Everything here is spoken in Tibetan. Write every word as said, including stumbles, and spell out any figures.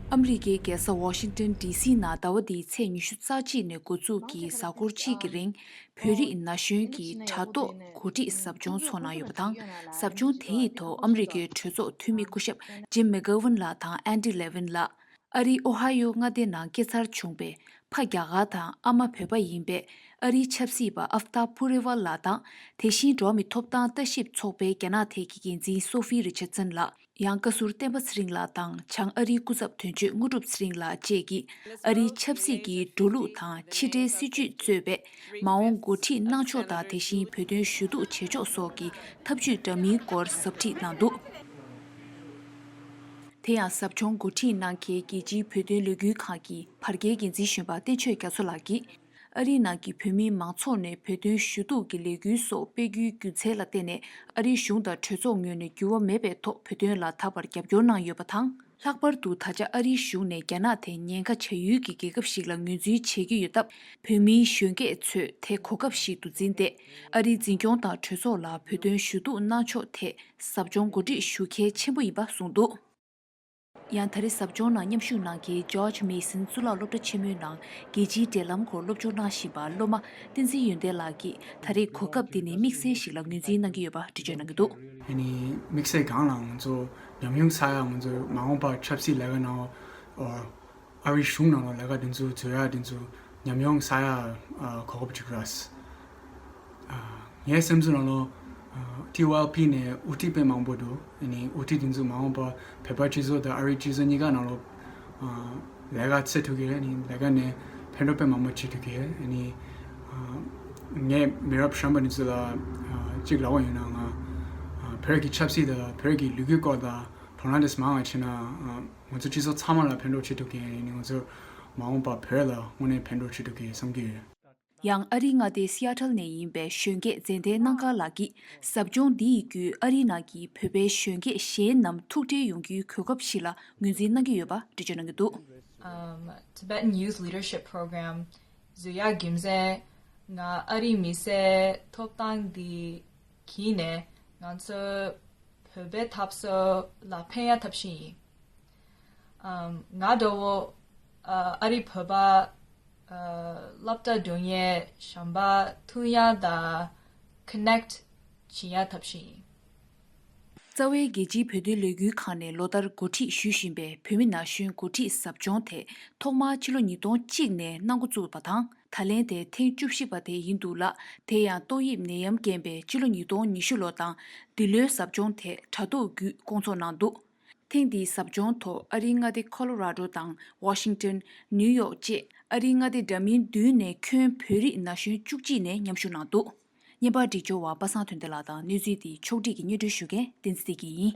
ཨ་མི་རི་ཀའི་རྒྱལ་ས་ཝ་ཤིང་ཏོན་ཌི་སི་ནང་ཟླ་བ་འདིའི་ཚེས་ཉི་ཤུ་རྩ་གཅིག་ནས་འགོ་འཛུགས་ཀྱིས་གཟའ་འཁོར་གཅིག་གི་རིང་བོད་རིགས་ན་གཞོན་གྱི་དྲ་ཐོག་འགོ་ཁྲིད་ཟབ་སྦྱོང་ཚོགས་གནང་ཡོད་པ་དང་། ཟབ་སྦྱོང་དེ་ཡི་ཐོག་ཨ་མི་རི་ཀའི་གྲོས་ཚོགས་འཐུས་མི་སྐུ་ཞབས་ཇིམ་མེག་གྷོ་ཝན་ལགས་དང་ཨན་ཌི་ལེ་ཝིན་ལགས། ཨ་རིའི་ཨོ་ཧ་ཡོ་མངའ་སྡེ་ནང་སྐྱེས་འཚར་བྱུང་བའི་ཕ་རྒྱ་གར་དང་ཨ་མ་བོད་པ་ཡིན་པའི་ཨ་རིའི་ཆབ་སྲིད་པ་ཨབ་ཏཱ་པུ་རེ་ཝལ་ལགས་དང་། དེ་བཞིན་འགྲོ་བ་མིའི་ཐོབ་ཐང་ལྟ་ཞིབ་ཚོགས་པའི་རྒྱ་ནག་ཐད་ཀྱི་འགན་འཛིན་སོ་ཧྥི་རི་ཆར་ཙན་ལགས། ཡང་བཀའ་ཟུར་བསྟན་པ་ཚེ་རིང་ལགས་དང་བྱང་ཨ་རིའི་སྐུ་ཚབ་དོན་གཅོད་དངོས་གྲུབ་ཚེ་རིང་ལགས་བཅས་ཀྱིས་ཨ་རིའི་ཆབ་སྲིད་ཀྱི་འགྲོ་ལུགས་དང་ཕྱི་འབྲེལ་སྲིད་ཇུས་གཙོས་པའི་མ་འོངས་འགོ་ཁྲིད་གནང་ཕྱོགས་དང་། དེ་བཞིན་བོད་དོན་ཞུ་གཏུག་བྱེད་ཕྱོགས་སོགས་ཀྱི་ཐབས་ཇུས་འདྲ་མིན་སྐོར་ཟབ་ཁྲིད་གནང་འདུག་དེ་ཡང་ཟབ་སྦྱོང་འགོ་ཁྲིད་གནང་མཁན་རྒྱལ་སྤྱིའི་བོད་དོན་ལས་འགུལ་ཁང་གི་བར་བརྒལ་འགན་འཛིན་གཞོན་པ་བསྟན་ཆོས་རྒྱ་མཚོ་ལགས་ཀྱིས། ཨ་རིའི་ནང་གི་བོད་མིའི་མང་ཚོགས་ནས་བོད་དོན་ཞུ་གཏུག་གི་ལས་འགུལ་སོགས་སྤེལ་རྒྱུའི་རྒྱུ་མཚན་ལ་བརྟེན་ནས། ཨ་རིའི་གཞུང་དང་གྲོས་ཚོགས་ངོས་ནས་འགྱུར་བ་མེད་པའི་ཐོག་བོད་དོན་ལ་ད་བར་རྒྱབ་སྐྱོར་གནང་ཡོད་པ་དང་། ལྷག་པར་དུ་ད་ཆ་ཨ་རིའི་གཞུང་ནས་རྒྱ་ནག་དེ་ཉེན་ཁ་བྱ་ཡུལ་གྱི་རྒྱལ་ཁབ་ཞིག་ལ་ངོས་འཛིན་བྱེད་ཀྱི་ཡོད་སྟབས། བོད་མིའི་གཞོན་སྐྱེས་ཚོས་དེ་གོ་སྐབས་ཤིག་ཏུ་འཛིན་ཏེ། ཨ་རིའི་འཛིན་སྐྱོང་དང་གྲོས་ཚོགས་ལ་བོད་དོན་ཞུ་གཏུག་གནང་ཕྱོགས་ཐད་ཟབ་སྦྱོང་གོ་སྒྲིག་ཞུ་གལ་ཆེན་པོ་ཡིན་པ་གསུངས་འདུག་ཡང་ད་རེས་ཟབ་སྦྱོང་ནང་མཉམ་ཞུགས་གནང་མཁན་ཇོརྗ་མེ་སན་གཙུག་ལག་སློབ་གྲྭ་ཆེན་མོའི་ནང་རྒྱལ་སྤྱིའི་འབྲེལ་ལམ་སྐོར་སློབ་སྦྱོང་གནང་བཞིན་པ་སློབ་མ་བསྟན་འཛིན་ཡོན་ཏན་ལགས་ཀྱིས་ད་རེས་གོ་སྐབས་འདི་ནི་དམིགས་བསལ་ཞིག་ལ་ངོས་འཛིན་གནང་གི་ཡོད་པ་འགྲེལ་བརྗོད་གནང་གི་འདུག་ཨ་ནི་དམིགས་བསལ་སྒང་ལ་ང་ཚོ་ཉམས་མྱོང་བསགས་ཡ། ང་ཚོ་མ་འོངས་པར་ཆབ་སྲིད་ལས་ཀ་ནང་ཨ་རིའི་གཞུང་ནང་ལ་ལས་ཀ་དེ་ཚོ་བཟོ་ཡ་དེ་ཚོ་ཉམས་མྱོང་བསགས་ཡ་གོ་སྐབས་ཅིག་རེད། ངའི་སེམས་ཚོར་ནང་ལོ། ཊི་ཝེལ་ཕི་ནས་དབུ་ཁྲིད་དཔེ་མང་པོ་འདུག་ཨ་ནི་དབུ་ཁྲིད་དེ་ཚོ་མ་འོངས་པ་བོད་པ་སྤྱི་ཚོགས་དང་ཨ་རིའི་སྤྱི་ཚོགས་གཉིས་ཀ་ནང་ལོ། ལས་ཀ་བྱེད་ཐུབ་ཀྱི་རེད། ཨ་ནི་ལས་ཀ་ནས་ཕན་ཐོགས་དཔེ་མང་པོ་བྱེད་ཐུབ་ཀྱི་རེད། ཨ་ནི་ངས་མི་རབས་གཞོན་པ་དེ་ཚོ་ལ་གཅིག་ལབ་པ་ཡིན་ན། ང་བོད་ཀྱི་ཆབ་སྲིད་དང་བོད་ཀྱི་ལོ་རྒྱུས་སྐོར་དང་དོ་སྣང་དེ་ཚོ་མང་བ་བྱས་ན། ང་ཚོ་སྤྱི་ཚོགས་ཚང་མ་ལ་ཕན་ཐོགས་བྱེད་ཐུབ་ཀྱི་རེད། ཨ་ནི་ང་ཚོ་མ་འོངས་པ་བོད་ལ་དངོས་གནས་ཕན་ཐོགས་བྱེད་ཐུབ་ཀྱི་རེད་བསམ་གྱི་ཡོད། ཡང་ཨ་རིའི་མངའ་སྡེ་སི་ཨ་ཐལ་ནས་ཡིན་པའི་གཞོན་སྐྱེས་མཛེས་ལྡན་གནམ་དཀར་ལགས་ཀྱིས་ཟབ་སྦྱོང་འདི་ཡི་བརྒྱུད་ཨ་རིའི་ནང་གི་བོད་པའི་གཞོན་སྐྱེས་གཞན་རྣམས་ཐུགས་ཁྲལ་ཡོང་རྒྱུའི་གོ་སྐབས་ཤིག་ལ་ངོས་འཛིན་གནང་གི་ཡོད་པ་འགྲེལ་བརྗོད་གནང་གི་འདུག Um, Tibetan Youth Leadership Program བཟོ་ཡ་རྒྱུ་མཚན་ང་ཨ་རིའི་མི་སེར་ཐོབ་ཐང་འདི་གྱིས་ནས་ང་ཚོ་བོད་པའི་འཐབ་རྩོད་ལ་ཕན་ཡ་ཐབས་ཤེས་ཡིན། ཨམ། ང་འདྲ་བོ་ཨ་ཨ་རི་བོད་པ་ཨ་སློབ་གྲྭ་འགྲོ་མཁན་གཞན་པ་མཐུན་ཡ་དང་ཀོ་ནེག་བྱེད་ཡ་ཐབས་ཤེས་ཡིན། རྩ་བའི་རྒྱལ་སྤྱིའི་བོད་དོན་ལས་འགུལ་ཁང་ནས་ལོ་ལྟར་འགོ་ཁྲིད་ཞུ་བཞིན་པའི་བོད་མི་ན་གཞོན་འགོ་ཁྲིད་ཟབ་སྦྱོང་དེ་ཐོག་མར་ཕྱི་ལོ་ཉིས་སྟོང་གཅིག་ནས་གནང་འགོ་བཙུགས་པ་དང་། ད་ལན་དེ་ཐེངས་བཅུ་བཞི་པ་དེ་ཡིན་འདུག་ལ། དེ་ཡང་ཏོག་དབྱིབས་ནད་ཡམས་རྐྱེན་པས་ཕྱི་ལོ་ཉིས་སྟོང་ཉི་ཤུ་ལོ་དང་འདི་ལོའི་ཟབ་སྦྱོང་དེ་དྲ་ཐོག་བརྒྱུད་སྐོང་ཚོགས་གནང་འདུག་ཐེངས་འདིའི་ཟབ་སྦྱོང་ཐོག་ཨ་རིའི་མངའ་སྡེ་ཁོ་ལོ་ར་ཌོ་དང་ཝ་ཤིང་ཏོན། ནིའུ་ཡོག་བཅས་ཨ་རིའི་མངའ་སྡེ་འདྲ་མིན་བདུན་ནས་ཁྱོན་བོད་རིགས་ན་གཞོན་བཅུ་གཅིག་ནས་མཉམ་ཞུགས་གནང་འདུག་བརྙན་པར་སྒྲིག་སྦྱོར་བ་པ་སངས་དོན་ལྡན་ལགས་དང་གནས་ཚུལ་འདི་ཕྱོགས་སྒྲིག་གིས་སྙན་སྒྲོན་ཞུ་མཁན་བསྟན་འཛིན་བདེ་སྐྱིད་ཡིན།